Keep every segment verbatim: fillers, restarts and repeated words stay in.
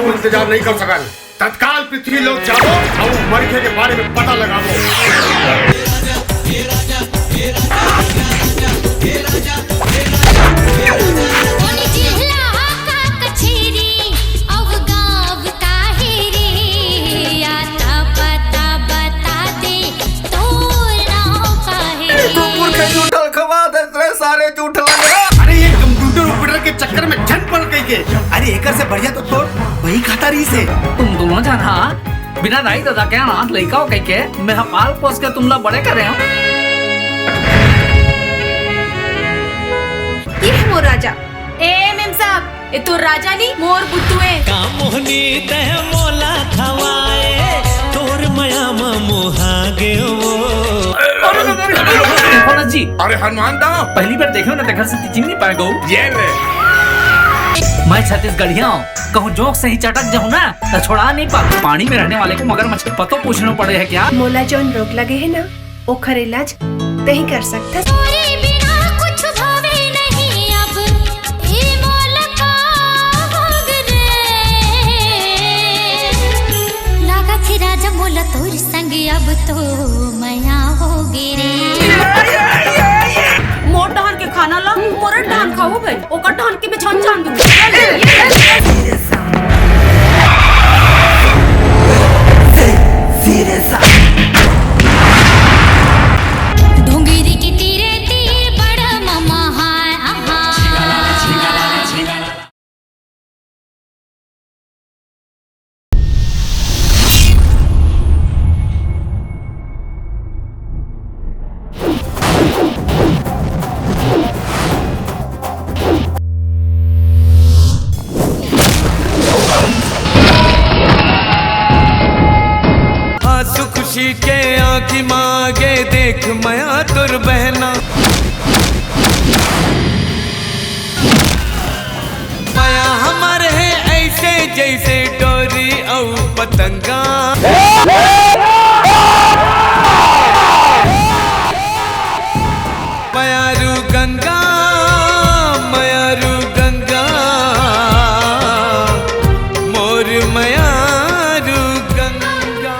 इंतजार नहीं कर सकन। तत्काल पृथ्वी लोक जाबो अउ मनखे के बारे में पता लगाबो। तू मूर्ख झूठल खवा दे रे सारे झूठ लग रहा। अरे ये कंप्यूटर ऑपरेटर के चक्कर में झन पड़ गई के। अरे एकर से बढ़िया तो तोर वही खाता रही से। तुम दोनों जन हा बिना दाई ददा के अनाथ लइका हो कहिके मैं हा पाल पोस के तुमला बड़े करे हूँ। ये है मोर राजा। ए मेम साहब, ए तोर राजा नी, मोर बुद्धू ए। का मोहनी तह मोला खवाए, तोर मया म मोहा गे वो। अरे, अरे, अरे, अरे, अरे, जी। अरे हनुमान दा। पहली बार देखे हो ना, तेखर से चिन्ह नहीं पाए गो। ये ले। मैं छत्तीसगढ़िया हूँ, कहूँ जोंक से ही चटक जाऊँ ना, तो छोड़ा नहीं पा। पानी में रहने वाले को मगरमच्छ के पतो पूछना पड़े है क्या? मोला जौन रोग लगे है ना, ओखर इलाज तही कर सकथस। तोरे बिना कुछ भावे नहीं अब, ए मोला का होगे रे। लागत हे राजा मोला तोर संग अब तो मया होगे रे। मोर डहन के खाना ला मोरे डहन खाहू भाई, ओकर डहन के बिछान जान दू। डोंगरी के तीरे तीर बड़ ममहार। आंसू खुशी के आंखी मांगे, देख मया तोर बहना। मया हमर हे ऐसे जैसे डोरी अउ पतंगा। मयारू गंगा, मयारू गंगा, मोर मयारू गंगा।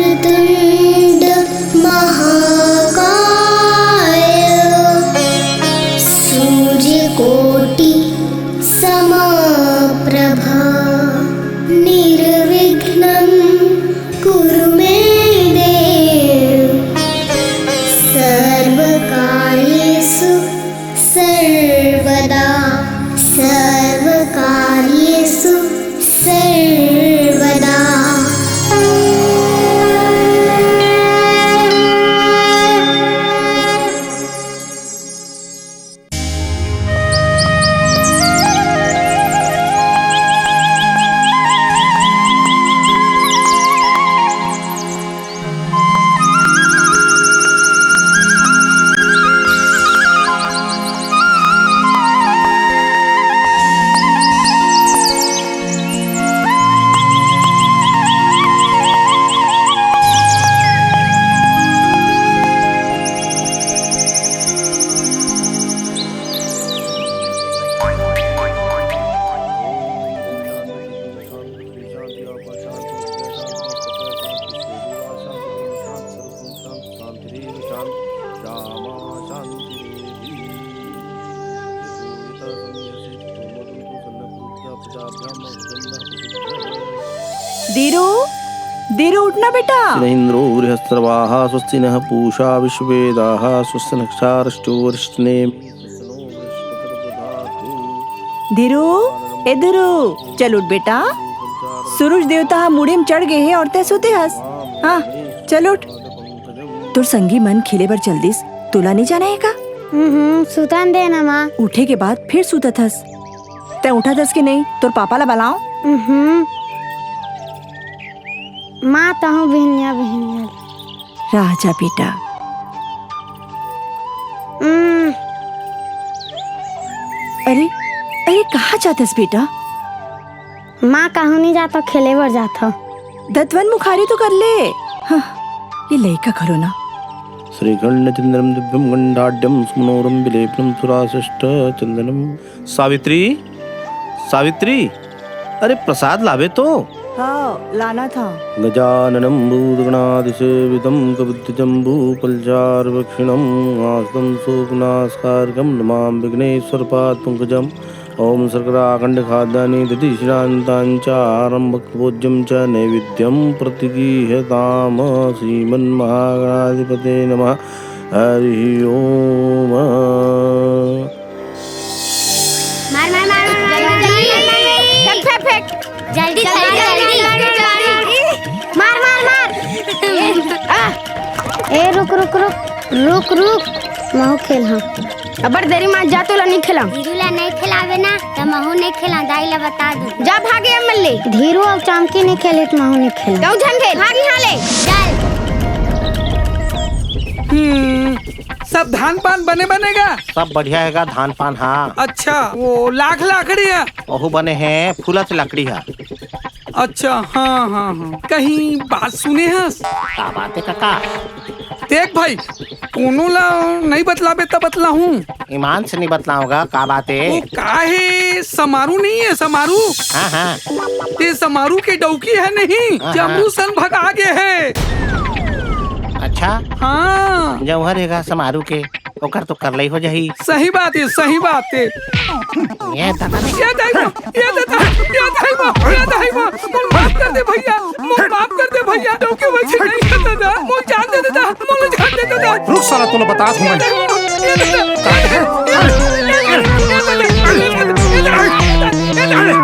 वक्रतुण्ड महाकाय सूर्यकोटि समप्रभ निर्विघ्नं कुरु मे देव सर्वकार्येषु सर्वदा सर्वकार्येषु सर्वदा। धीरू, धीरू, उठ ना बेटा। इंद्रो वृहस्रवाः स्वस्ति नः पूषा विश्ववेदाः स्वस्ति नक्षारश्चो वरिष्ठनेमि। धीरू, ए धीरू, चल उठ बेटा। सूरज देवता ह मुड़ी म चढ़ गे हे अउ तैं सुते हस। हाँ, चल उठ। तोर संगी मन खेले बर चल दिस, तोला नइ जाना हे का? हम्म, सुतन दे ना माँ। उठे के बाद फिर सुतत हस। तैं उठत हस कि नहीं? तोर पापा ला बलाओं? हम्म। माँ, तहूँ बिहनिया बिहनिया। रह जा बेटा। हम्म। अरे, अरे, कहाँ जाथस बेटा? माँ, कहूँ नहीं जाथों, खेले बर जाथों। दतवन मुखारी तो कर ले। हाँ, ये लइका घलो ना। श्रीखंड चंद्रम दिव्यम गंडाढ्यम सुमनोरम विलेपनम सुराशिष्ट चंदनम। सावित्री, सावित्री, अरे प्रसाद लावे तो। हाँ, लाना था। गजाननं भूतगणादिसेवितं कपित्थजम्बूफलचारुभक्षितम् आसनं सोपनास्कारकं नमामि विघ्नेश्वरपादपङ्कजम्। ॐ शर्कराखण्डखाद्यानि दधिशिरान्तानि च आहारं भक्तभोज्यं च नैवेद्यं प्रतिगृह्यताम्। श्रीमन्महागणाधिपतये नमः। हरिः ॐ। मार, मार, मार, मार, मार, मार, मार, मार, मार, मार। फेंक, फेंक, फेंक। जल्दी, जल्दी, जल्दी, जल्दी, जल्दी। मार, मार, मार। आ, ए, रुक, रुक, रुक, रुक, रुक। महू खेलहूँ। अब्बड़ देरी मा जा, तोला नहीं खेला। धीरू ला नहीं खेलावे ना, त महू नहीं खेला, दाई ला बता दू। जा भागे एम एल ए। धीरू अउ चामकी नहीं खेले त महू नहीं खेला। कहूँ झन खेल, भाग यहाँ ले। चल। हम्म, सब धान पान बने बने गा? सब बढ़िया हे गा धान पान, हाँ। अच्छा, वो लाख लाकड़ी हे? ओहू बने हे, फूलत लकड़ी हे। अच्छा, हाँ, हाँ, हाँ। कहीं बात सुने हस? का बात हे काका? देख भाई, कोनो ला नहीं बतलाबे त बतलाहूँ। ईमान से नहीं बतलाहूँ गा, का बात हे? वो का हे, समारू नहीं हे, समारू? हाँ, हाँ। ते समारू के डौकी हे नहीं, हाँ, जम्मू हाँ। सन भगा गे हे। अच्छा? हाँ। जौहर हे गा समारू के। ओकर तो करलई हो जाही। सही बात हे, सही बात हे। ये दादा रे। ये दाई बा, ये दादा, ये दाई बा, ये दाई बा, मोर माफ कर दे भैया, मोर माफ कर दे भैया, क्योंकि वैसे नहीं करता था, मोर जान दे देता, मोर जान दे देता। रुक साला, तोला बतात हूँ मैं। ये दाई बा, ये दादा, ये दाई बा, ये दाई बा, ये दाई बा, ये दाई बा।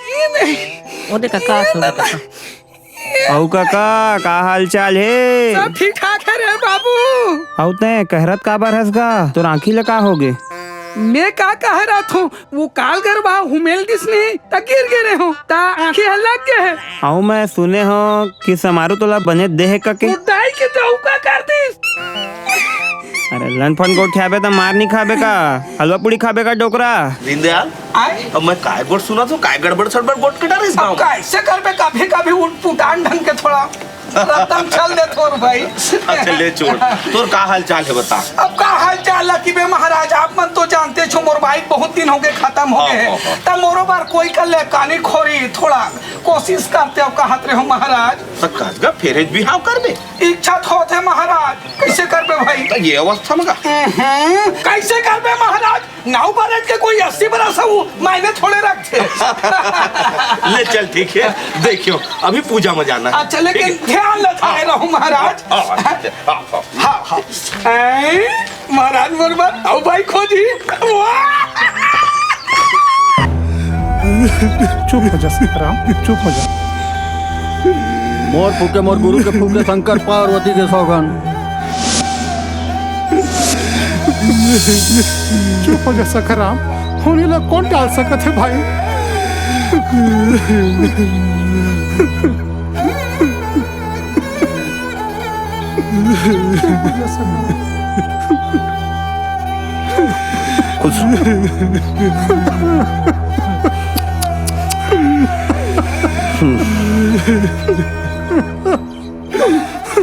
ये नहीं। ओ दे काका, ये सुन दादा। काका। अउ कका, का हाल चाल हे? सब ठीक ठाक हे रे बाबू। अउ तैं कहरत काबर हस गा? तोर आँखी ल का होगे? मैं का कह रहा था, वो काल गरबा हुमेल दिस नहीं, त गिर गे रहे हो, त आँखी ह लग गे हे। अउ मैं सुने हो कि समारू तोला बने दे हे कके। उदाई के तो का कर दिस। अरे लनफन गोठियाबे त मार नहीं खाबे का? हलवा पूड़ी खाबे का डोकरा? दीनदयाल, आय? अब मैं काय गोठ सुना तो काय गड़बड़ सड़बड़ गोठ के डर इस अब गाँव में? कैसे करबे, कभी कभी उठ पुटान ढंग के थोड़ा रत्तम चल दे तोर भाई। अच्छा ले छोड़, तोर का हाल चाल हे बता? अब का हाल चाल ला कि बे महाराज, आप मन तो जानते छो मोर बाइक बहुत दिन हो गए खत्म हो हाँ, गए हे। हाँ, हाँ। तब मोरो बार कोई कर ले कानी खोरी थोड़ा कोशिश करते, अब कहत रहे हो महाराज। त काजगा फेरेज बिहाव करबे? इच्छा तो होत हे महाराज, कैसे करबे भाई? त ये अवस्था में का? हम्म, कैसे करबे महाराज? नाऊ बरत के कोई अस्सी बरस हो, मायने थोड़े रखथे। ले चल, ठीक हे, देखियो, अभी पूजा में जाना हे। अच्छा, लेकिन ठीक हे। ध्यान ल थाने हाँ। रहू महाराज। हाँ, हाँ, हाँ, हाँ। हाँ, हाँ। ऐं, महाराज मोर बर, आओ भाई खोजी। वाह! चुप हो जा सीताराम, चुप हो जा। मोर फूके, मोर गुरु के फूके, शंकर पार्वती के सौगन। चुप हो जा सखाराम, होनी ला कौन टाल सकत हे भाई? खुश रहो।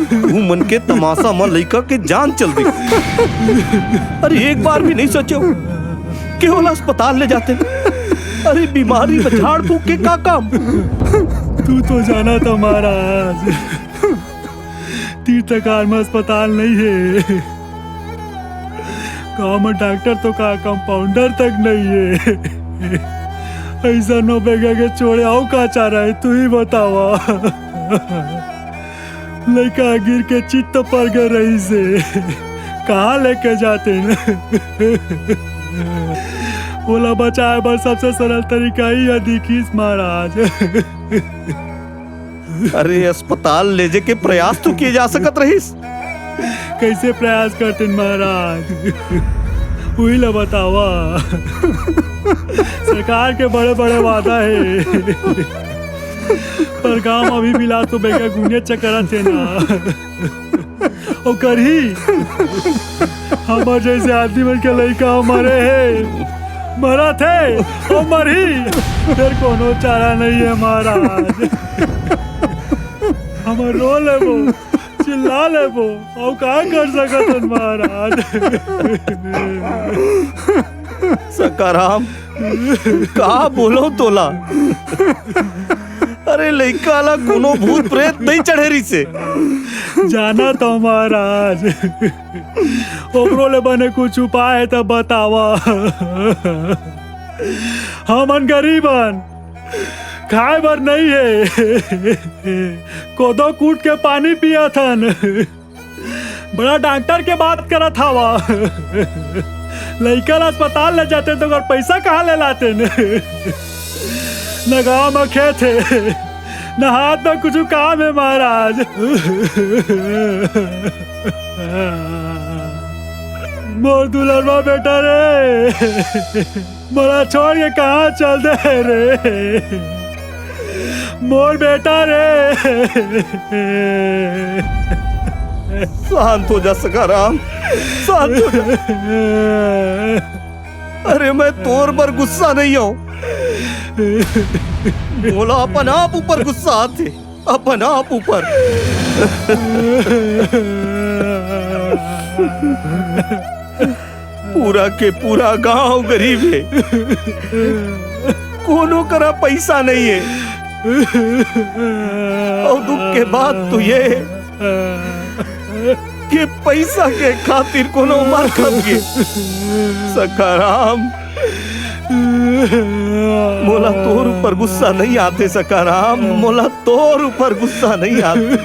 तू मन के तमाशा म लइका के जान चल दी। अरे एक बार भी नहीं सोचो कि ओला अस्पताल ले जाते। अरे बीमारी में झाड़ फूक के का काम? तू तो जाना था महाराज, तीर्थकार में अस्पताल नहीं हे। गाँव में डॉक्टर तो का, कंपाउंडर तक नहीं हे। ऐसा नो बेगा के छोड़े आओ का चारा हे, तू ही बतावा। लइका गिर के चित्त पर गए रहिसे, कहाँ लेके जाते न? ओला बचाए बर सबसे सरल तरीका ही हे दिखिस महाराज। अरे अस्पताल ले जे के प्रयास तो किए जा सकत रहिस। कैसे प्रयास करते महाराज? उही ला बतावा। सरकार के बड़े बड़े वादा हे। पर गांव म अभी भी लात तो बेगा गुनिया चकरा थे ना। ओ करही, हमर जइसे आदमी मन के लइका मरे हे, मरत हे, ओ मरही, फेर कोनो चारा नइ हे महाराज। हमर रो लेबो, चिल्ला लेबो, अउ का कर सकत हन महाराज? सखाराम, का बोलो तोला? अरे लइका ला कोनो भूत प्रेत नइ चढ़े रिसे। जाना तो महाराज, ओकरो ले बने कुछ उपाय हे त बतावा। हमन गरीब हन, खाए बर नइ हे, कोदो कूट के पानी पियत हन। बड़ा डॉक्टर के बात करत हवा। लइका ला अस्पताल ले जाते तो ओकर पैसा कहाँ ले लाते न? न गाँव म खेत हे, न हाथ म कुछु काम हे महाराज। मोर दुलरवा बेटा रे, मोला छोड़ के कहाँ चल दे रे, मोर बेटा रे। शांत हो जा सखाराम, शांत हो जा। अरे मैं तोर बर गुस्सा नइ हंव, मोला अपन आप ऊपर गुस्सा आथे। अपन आप ऊपर। पूरा के पूरा गांव गरीब हे, कोनो करा पैसा नइ हे। अउ दुख के बात तो ये कि पैसा के खातिर कोनो मर खप गे। सखाराम, मोला तोर ऊपर गुस्सा नइ आथे सखाराम, मोला तोर ऊपर गुस्सा नइ आथे।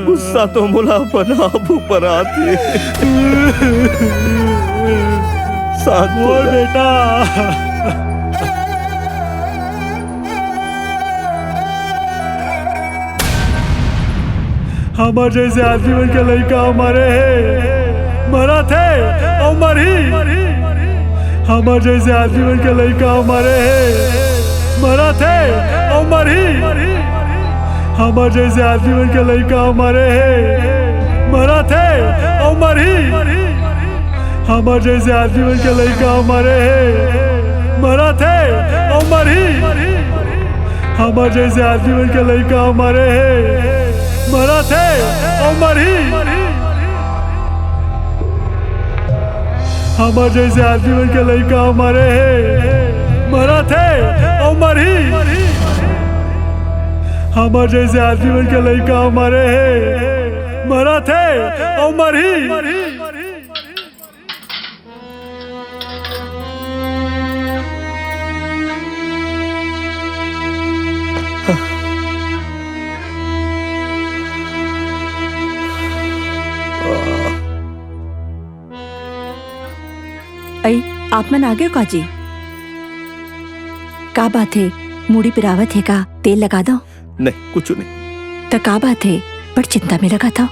गुस्सा तो मोला अपन आप ऊपर आथे। शांत हो जा। बेटा, हमर जइसे आदमी मन के लइका मरे हे, मरत हे अउ मरही। हमर जइसे आदमी मन के लइका मरे हे, मरत हे अउ मरही। हमर जइसे आदमी मन के लइका मरे हे, मरत हे अउ मरही। हमर जइसे आदमी मन के लइका मरे हे, मरत हे अउ मरही। हमर जइसे आदमी मन के लइका मरे हे, मरत हे अउ मरही। हमर जइसे आदमी मन के लइका मरे हे, मरत हे अउ मरही। हमर जइसे आदमी मन के लइका मरे हे, मरत हे अउ मरही। अई, आप मन आ गेव काजी? का बात हे, मुड़ी पिरावत हे का? तेल लगा दंव? नहीं, कुछु नहीं। त का बात हे, बड़ चिंता में लगत हव?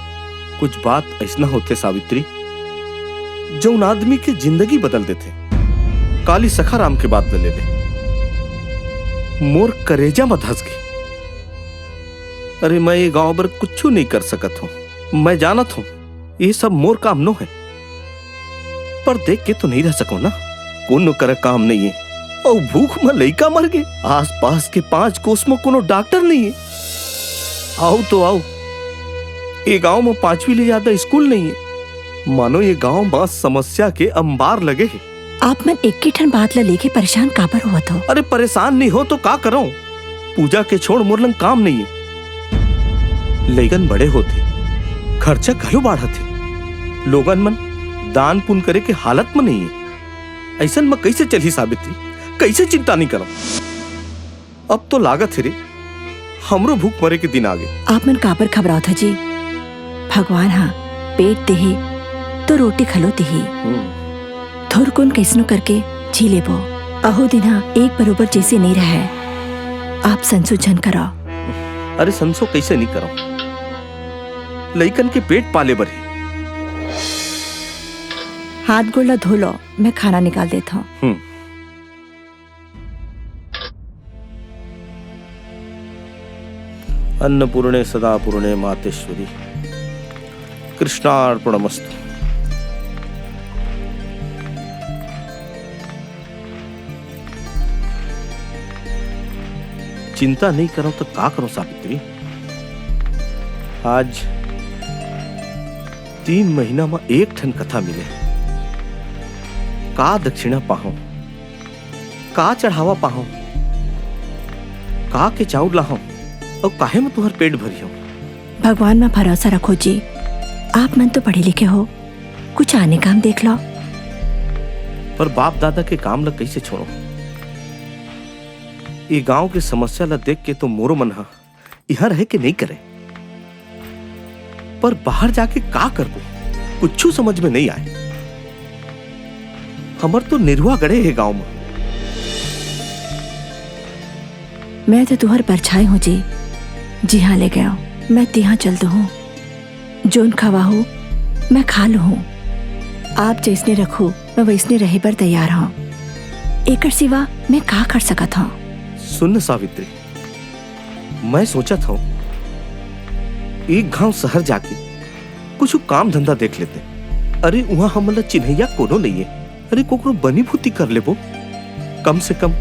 कुछ बात अइसना होथे सावित्री, जउन आदमी के जिंदगी बदल देथे। काली सखाराम के बात ल ले ले, मोर करेजा म धस गे। अरे, मैं ये गांव बर कुछु नइ कर सकत हंव। मैं जानत हंव, ये सब मोर काम नो हे। पर देख के तो नइ रह सकंव ना, कोनो करा काम नइ हे। अउ भूख म लइका मर गे। आसपास के पांच कोस म कोनो डॉक्टर नइ हे। अउ तो अउ, ये गांव म पांचवी ले जादा स्कूल नइ हे। मानो ये गांव म समस्या के अंबार लगे हे। आप मन एके ठन बात ल लेके परेशान काबर होवत हव? अरे परेशान नइ हों तो का करंव? पूजा के छोड़ मोर लंग काम नइ हे। लइकन बड़े होथे, खर्चा घलो बाढ़त हे। लोगन मन दान पुन करे के हालत म नइ हे। अइसन म कइसे चलही सावित्री? कइसे चिंता नइ करंव? अब तो लागत हे रे, हमरो भूख मरे के दिन आगे। आप मन काबर घबरावत हव जी? भगवान ह पेट देहे तो रोटी घलो देही। हम्म। थोरकुन कइसनो करके जी लेबो। अहू दिन ह एक बरोबर जइसे नइ रहय। आप संसो झन करव। अरे संसो कइसे नइ करंव? लइकन के पेट पाले बर हे। हाथ गोड़ ला धो लव, मैं खाना निकाल देत हंव। हम्म। अन्नपूर्णे सदापूर्णे मातेश्वरी। कृष्णार्पणमस्तु। चिंता नहीं करो तो का करो सावित्री? आज तीन महीना म एक ठन कथा मिले। का दक्षिणा पाहूं, का चढ़ावा पाहूं, का के चाउर लाहूं, अउ काहे म तुहर पेट भरियो? भगवान म भरोसा रखो जी, आप मन तो पढ़े लिखे हो, कुछ आने काम देख लो। पर बाप दादा के काम ल कइसे छोड़ो? ये गांव के समस्या ल देख के तो मोरो मन ह इहां रहे के नइ करे, पर बाहर जाके का करबो, कुछू समझ में नइ आय। हमर तो निरुआ गड़े हे गांव म। मैं तो तुहर परछाई हूं जी, जिहां ले गयो, मैं तिहां चल दूहूं। जोन खवाहू, मैं खा लूहूं। आप जइसने रखू, मैं वइसने रहे बर तैयार हूं। एकर सिवा मैं का कर सकत हूं? सुन न सावित्री, मैं सोचत हूं, एक घांव शहर जाके कुछू काम धंधा देख लेते। अरे, उहां हमन ला चिन्हैया कोनो नइये। अरे, कोकरो बनी भूती कर लेबो, कम से कम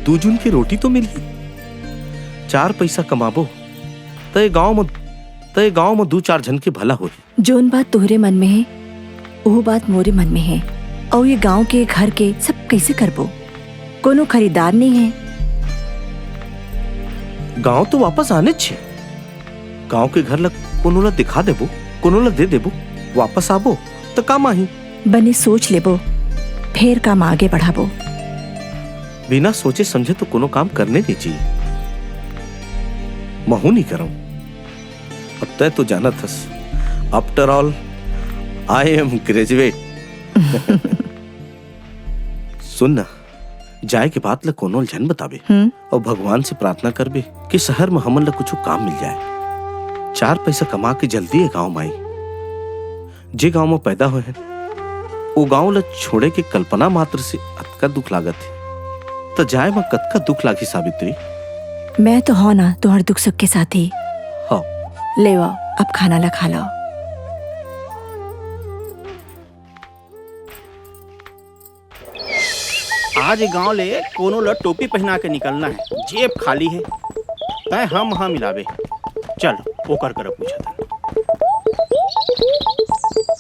दू जून के रोटी तो मिलही। चार पइसा कमाबो, त ए गांव म, त ए गांव म दू चार झन के भला होही। जोन बात तोहरे मन में हे, वो बात मोरे मन में हे। अउ ये गांव के, घर के सब कइसे करबो? कोनो खरीदार नइ हे। गांव तो वापस आनेच हे। गांव के घर ला कोनो ला दिखा देबो, कोनो ला दे देबो, वापस आबो त काम आही। बने सोच लेबो, फेर काम आगे बढ़ाबो। बिना सोचे समझे तो कोनो काम करने नइ चाहिए। महू नइ करंव। अब तैं तो जानत हस, after all, I am graduate। सुन ना, जाए के बात ल कोनो ल झन बताबे। हम्म। अउ भगवान से प्रार्थना करबे कि शहर म हमन ल कुछू काम मिल जाए। चार पइसा कमा के जल्दी ए गांव म आई। जे गांव म पैदा होए हन, ओ गांव ल छोड़े के कल्पना मात्र से अतका दुख लागत हे, त जाए म कतका दुख लागही, सावित्री? मैं तो हौं ना, तुहर दुख सुख के साथी। हौ। लेवा, अब खाना ला खा लो। आज गांव ले कोनो ल टोपी पहिना के निकलना हे, जेब खाली हे। तैं हम हा मिलाबे। चल, ओकर करा पूछत हन।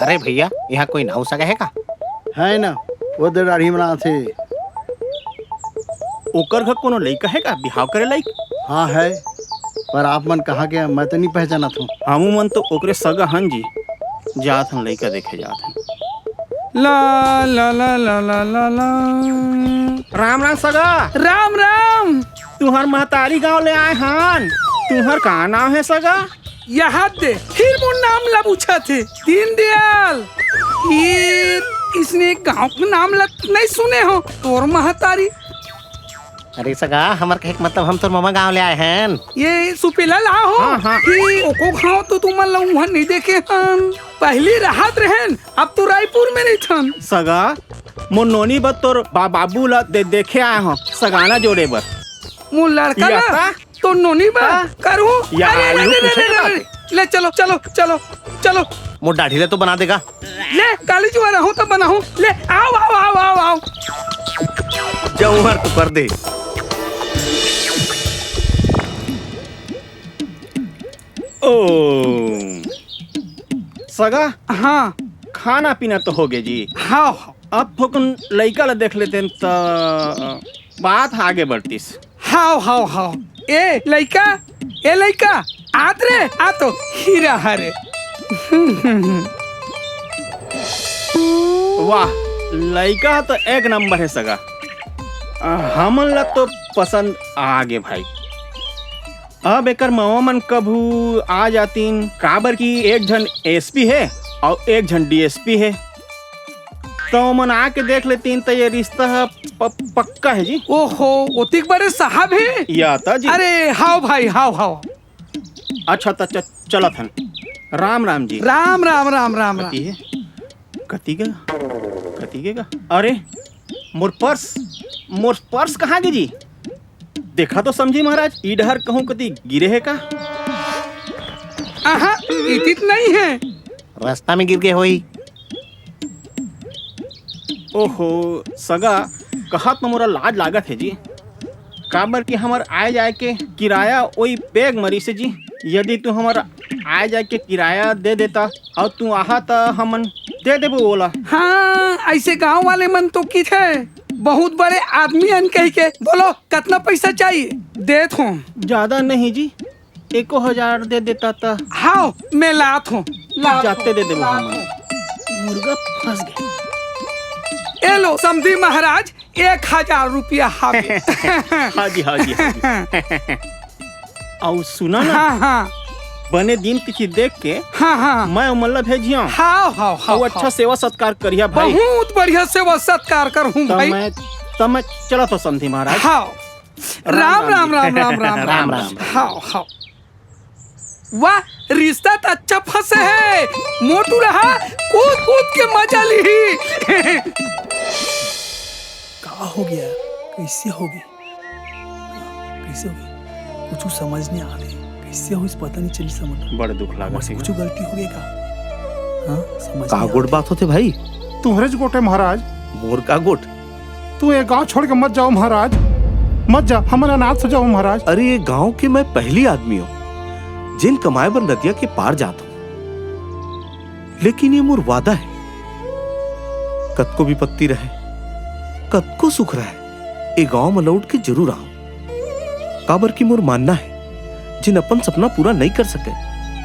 अरे भैया, इहां कोई नाऊ सगा हे का? हे ना, वो दे दाढ़ी बनाथे। ओकर घर कोनो लइका हे का, बिहाव करे लाइक? हां हे, पर आप मन कहां के, मैं तो नइ पहचानत हंव। हमू मन तो ओकरे सगा हन जी, जात हन, लइका देखे जात हन। ला, ला, ला। राम राम सगा। राम राम। तुंहर महतारी गांव ले आए हन। तुंहर का नांव हे सगा? इहां दे, फिर मोर नाम ला पूछत हे। दीनदयाल। ये इसने गांव के नाम ला नइ सुने हंव। तोर महतारी। अरे सगा, हमर कहे के मतलब हम तोर ममा गांव ले आए हन। ये सुपेला ला हो? हां, हां। ये ओको घांव तो तुमन ला उहां नइ देखे हन। पहिली रहत रहेन, अब तो रायपुर में रहिथन। सगा, मोर नोनी बर तोर बा-, बाबू ला दे-, देखे आए हंव, सगाना जोड़े बर। मोर लड़का या ला का? तोर नोनी बर हां? करहूं? या अरे, अरे, आलू अरे, पूछे अरे, के अरे, बात? ले चलो, चलो, चलो, चलो। मोर दाढ़ी ला तो बना देगा। ले, काली जुआर आहूं त बनाहूं। ले, आव, आव, आव, आव, आव। जऊं हर तो कर दे। ओ, सगा? हां। खाना पीना तो होगे जी। हां, हां। अब थोकन लइका ला देख लेतेन त बात आगे बढ़तिस। हाव, हाव, हाव। ए लइका, ए लइका, आत रे, आ तो हीरा हरे। वाह, लइका तो एक नंबर हे सगा। अ, हमन ला तो पसंद आगे भाई। अब एकर मवा मन कभू आ जातिन, काबर कि एक झन एसपी हे अउ एक झन डीएसपी हे। त ओमन आके देख लेतिन, त ये रिश्ता ह प-, पक्का हे जी। ओहो, ओतिक बड़े साहब हे? या त जी। अरे, हाव भाई, हाव, हाव। अच्छा, त च-, चलत हन। राम राम जी। राम, राम, राम, राम, राम। कति हे? कति गे? कति गे गा? अरे, मोर पर्स, मोर पर्स कहाँ गे जी? देखा तो समझी महाराज, ई डहर कहूँ कति गिरे हे का? आहा, इतित नहीं है। रास्ता में गिर गए होई। ओहो, सगा, कहा तो मोरा लाज लागत है जी, काबर कि हमर आए जाए के किराया ओई बैग मरी से जी। यदि तू हमर आए जाए के किराया दे देता और तू आहा त हमन दे देबो ओला। हाँ, ऐसे गांव वाले मन तो की थे, बहुत बड़े आदमी अन कह के। बोलो, कितना पैसा चाहिए? देत हो। ज्यादा नहीं जी, एको हजार दे देता त। हाव, मैं लात हूँ, लात जाते हूँ, दे देबो लात हमन। हूँ। मुर्गा फंस गया। ए लो, समधी महाराज, एक हजार रुपया हावे। हाँ जी, हाँ जी, हाँ जी। अउ सुना ना, हाँ, हाँ। बने दिन तिथि देख के हाँ, हाँ। मैं उमन ला भेजिया। हाव, हाव, हाव, अउ अच्छा हाव। सेवा सत्कार करिया भाई। बहुत बढ़िया सेवा सत्कार करहूँ तब भाई। मैं, तब मैं चला तो समधी महाराज। हाव। राम, राम, राम, राम, राम, राम, राम, राम। राम। हाव, हाव। वाह, रिश्ता तो अच्छा फंसे है। मोटू रहा, कूद कूद के मजा ली। का हो गया? कैसे हो गई? कैसे हो गई? कुछ समझ नहीं आ रही। कैसे हो इस पता नहीं चली समझ। बड़ दुख लागत बस है। कुछ गलती हो गई का? हाँ, समझ का नहीं आ गोठ रही। बात होते भाई? तुम्हरे ज गोठ है महाराज। मोर का गोठ? तू ये गांव छोड़ के मत जाओ महाराज, मत जा, हमन अनाथ हो जाओ महाराज। अरे, ये गांव के मैं पहली आदमी हूँ जिन कमाए बर नदिया के पार जात हूँ, लेकिन ये मोर वादा है, कतको विपत्ति रहे, कतको सुख रहे, ये गांव में लौट के जरूर आऊं। काबर कि मोर मानना है, जिन अपन सपना पूरा नहीं कर सके,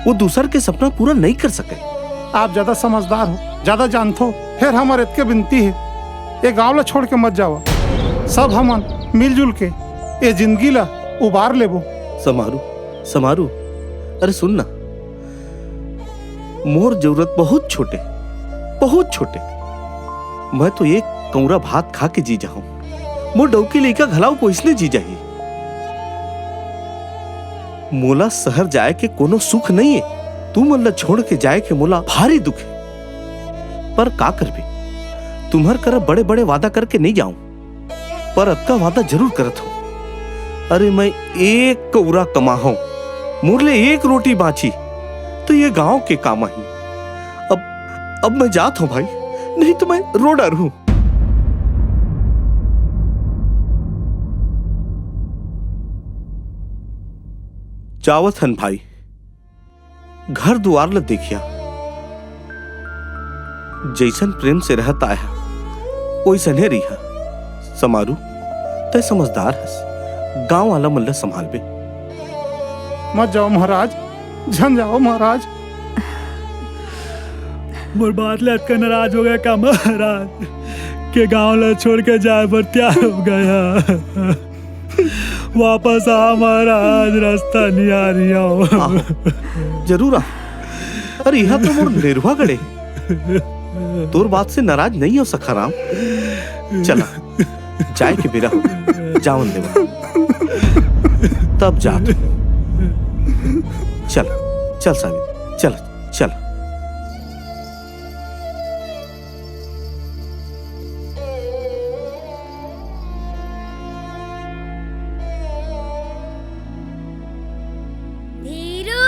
वो दूसर के सपना पूरा नहीं कर सके। आप ज्यादा समझदार हो, ज्यादा जानथो, फेर हमर एतके विनती है, ये गांव ला छोड़ के मत जावा। सब हमन मिलजुल के ये जिंदगी ला उबार लेबो। समारू, समारू, अरे सुन ना, मोर जरूरत बहुत छोटे, बहुत छोटे। मैं तो एक कौरा भात खा के जी जाहूं, मोर डौकी लइका घलाव पोइसने जी जाही। मोला शहर जाए के कोनो सुख नहीं है। तुमन ला छोड़ के जाए के मोला भारी दुख है। पर का करबे, तुम्हर करा बड़े-बड़े वादा करके नहीं जाऊं, पर अतका वादा जरूर करत हूं। अरे, मैं एक कौरा कमाहूं, मोर ले एक रोटी बांची, तो ये गांव के काम आही। अब, अब मैं जात हूं भाई, नहीं तो मैं रो डरहूं। जावत हन भाई, घर दुआर ल देखिया, जइसन प्रेम से रहत आय ह, ओइसने रहिहा। समारू, तै समझदार हस, गांव वाला मन ल संभालबे। मत जाओ महाराज, झन जाओ महाराज। मोर बात ले अतका नाराज हो गया का महाराज, के गांव ला छोड़ के जाए बर तैयार हो गया? वापस आ महाराज, रास्ता नहीं आ रही हो। आहो, जरूर आ। अरे, यहाँ तो मोर नेरुआ गड़े। तोर बात से नाराज नहीं हो सखाराम। चला, जाए के बेरा हो, जावन देवा। तब जा तू। चल, चल सावित्री, चल, चल। धीरू।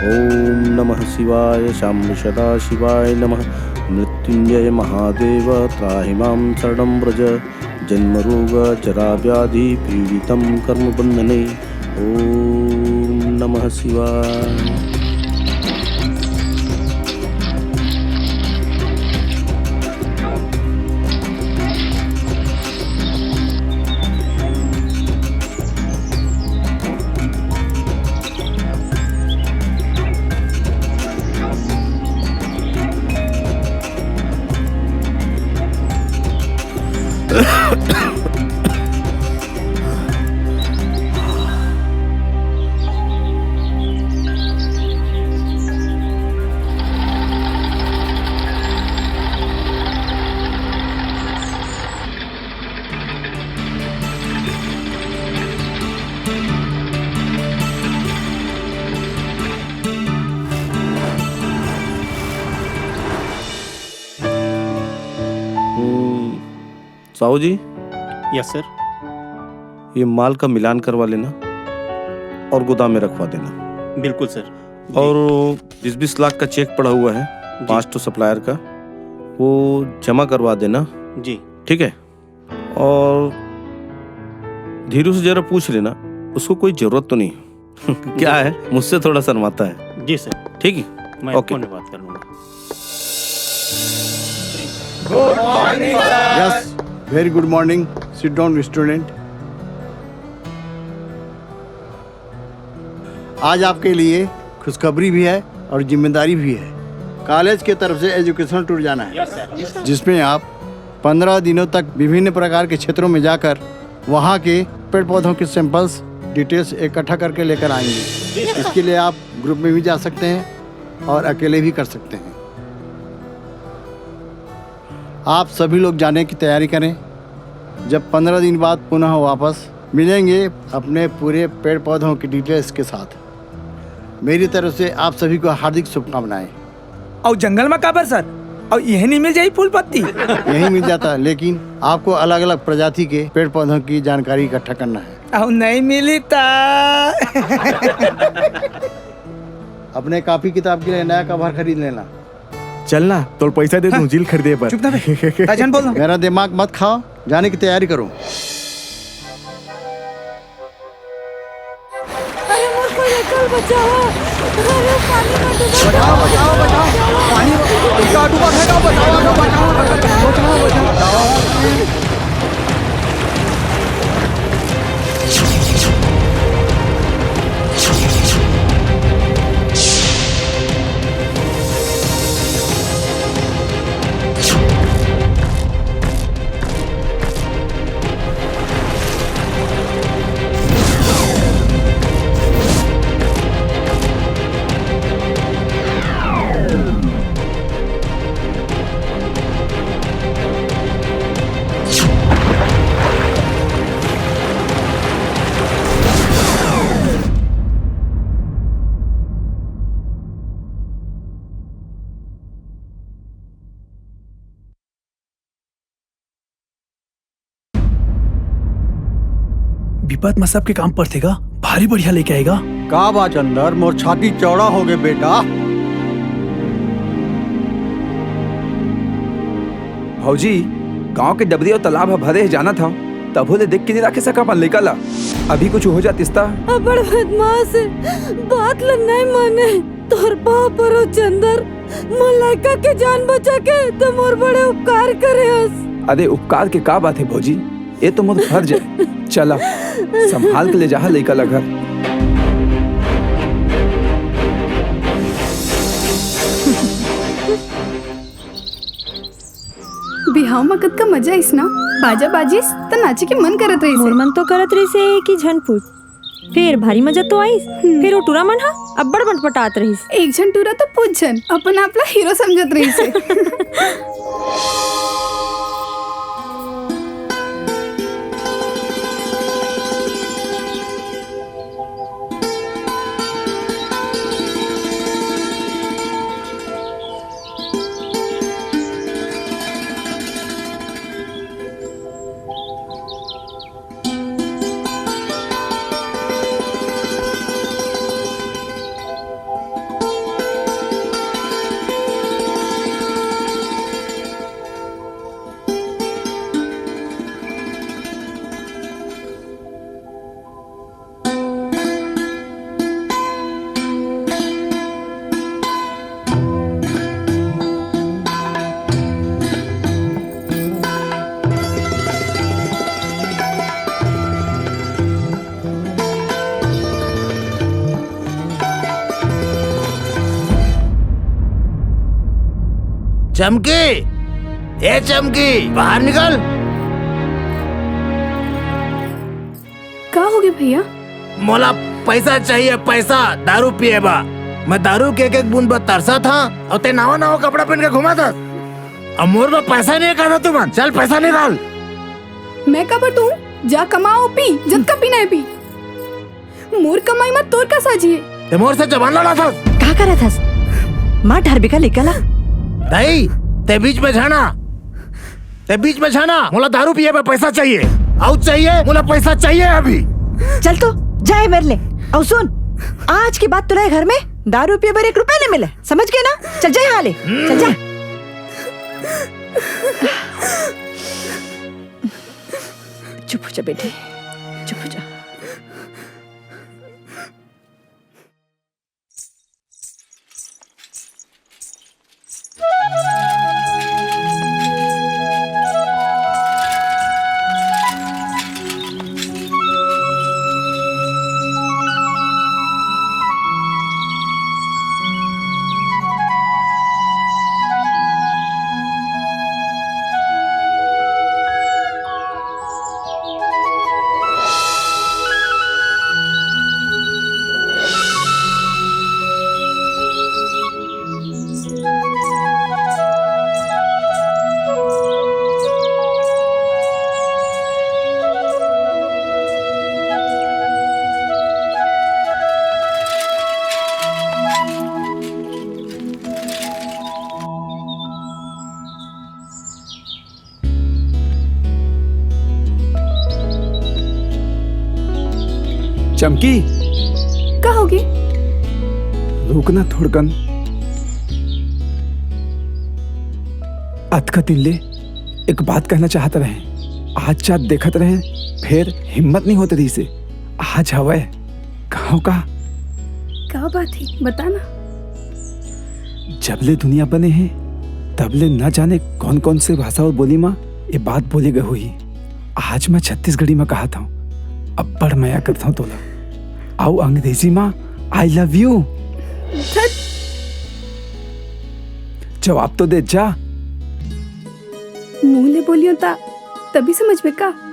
ओम नमः शिवाय, शंभु सदा शिवाय नमः। मृत्युंजय महादेव, त्राहि मां शरणं व्रज। जन्म रोग जरा व्याधि पीड़ितं कर्म बंधने। ओम नमः शिवाय। साहू जी, यस सर। ये माल का मिलान करवा लेना और गोदाम में रखवा देना। बिल्कुल सर। जी। और बीस बीस लाख का चेक पड़ा हुआ है, जी। पांच ठो सप्लायर का, वो जमा करवा देना। जी। ठीक है। और धीरू से जरा पूछ लेना, उसको कोई जरूरत तो नहीं? क्या है, मुझसे थोड़ा शर्माता है। जी सर। ठीक है। मैं ओके। फोन पे बात कर लूंगा। यस, वेरी गुड मॉर्निंग। Sit down student. आज आपके लिए खुशखबरी भी है और जिम्मेदारी भी है। कॉलेज के तरफ से एजुकेशनल टूर जाना है, यस सर। जिसमें आप पंद्रह दिनों तक विभिन्न प्रकार के क्षेत्रों में जाकर वहाँ के पेड़ पौधों के सैंपल्स, डिटेल्स इकट्ठा करके लेकर आएंगे। इसके लिए आप ग्रुप में भी जा सकते हैं और अकेले भी कर सकते हैं। आप सभी लोग जाने की तैयारी करें। जब पंद्रह दिन बाद पुनः वापस मिलेंगे अपने पूरे पेड़ पौधों की डिटेल्स के साथ। मेरी तरफ से आप सभी को हार्दिक शुभकामनाएं। अउ जंगल में काबर सर? अउ यही नहीं मिल जाई फूल पत्ती? यही मिल जाता, लेकिन आपको अलग-अलग प्रजाति के पेड़ पौधों की जानकारी इकट्ठा करना है। अउ नहीं मिली ता? अपने कॉपी किताब के लिए नया कवर खरीद लेना। चल ना, तोर पैसा दे दूं, हाँ। जेल खरीदे पर। चुप ना बे। राजन बोल ना। मेरा दिमाग मत खाओ, जाने की तैयारी करो। अरे मोर कोई एकल बचाओ। अरे पानी में डूबा। बचाओ, बचाओ, बचाओ। पानी में डूबा, बचाओ, बचाओ, बचाओ, बचाओ, बचाओ। बिपत म सबके काम परथे गा, भारी बढ़िया लेके आएगा। का बात अंदर, मोर छाती चौड़ा हो गए बेटा। भौजी, गांव के डबरी अउ तालाब ह भरे हे, जानत हव, तभो ले देख के नइ राखे सका अपन लइका ला। अभी कुछ हो जातिस त? अबड़ बदमाश हे, बात ल नइ माने। तोर पाँव परो चंदर, मोर लइका के जान बचा के त मोर बड़े उपकार करे हस। अरे उपकार के का बात हे भौजी, ए तो मोर फर्ज हे। चला, संभाल के ले जाहा लइका ला घर। बिहाव म कतका मजा आइस ना, बाजा बाजिस त नाचे के मन करत रहिस हे। मोर मन तो करत रहिस हे कि झन पूछ। फेर भारी मजा तो आइस। हम्म। फेर वो टूरा मन ह अब्बड़ मटमटात रहिस। एक झन टूरा तो पूछ झन अपन आप ला हीरो समझत रहिस हे। चमकी, ए चमकी, बाहर निकल। का होगे भैया? मोला पैसा चाहिए, पैसा, दारू पिए बा। मैं दारू के एक एक बूंद बर तरसत हंव, अउ ते नवा नवा कपड़ा पहन के घूमत हस। अब मोर बर पैसा नहीं कहत हस तुमन, चल पैसा निकाल। मैं काबर दूं? जा कमा अउ पी, जतका पीना हे पी। मोर कमाई म तोर का साझी हे? ते मोर से जबान लड़ाथस। का करत हस? मार डारबे का लइका ला। दाई, ते बीच में झन आ। ते बीच में झन आ, मोला दारू पिए बर पैसा चाहिए। अउ चाहिए, मोला पैसा चाहिए अभी। चल तो, जा ए मेर ले। अउ सुन, आज के बाद तोला ए घर में दारू पिए बर एक रुपया नइ मिले, समझ गे ना? चल जा ए, हाले चल जा। चुप हो जा बेटी, चुप हो जा। चमकी, का होगे? रुक ना थोड़कन। अतका दिन ले एक बात कहना चाहत रहें, आज चात देखत रहें, फेर हिम्मत नइ होत रहिसे। आज हवय, कहो का? का बात हे, बता ना। जब ले दुनिया बने हे, तब ले न जाने कौन-कौन से भाषा अउ बोली म ए बात बोले गए होही। आज मैं छत्तीसगढ़ी म कहत हंव, अब्बड़ मया करत हंव तोला। अउ अंग्रेजी म I love you। धत। जवाब तो दे जा। मुंह ले बोलियो ता तभी समझ में का?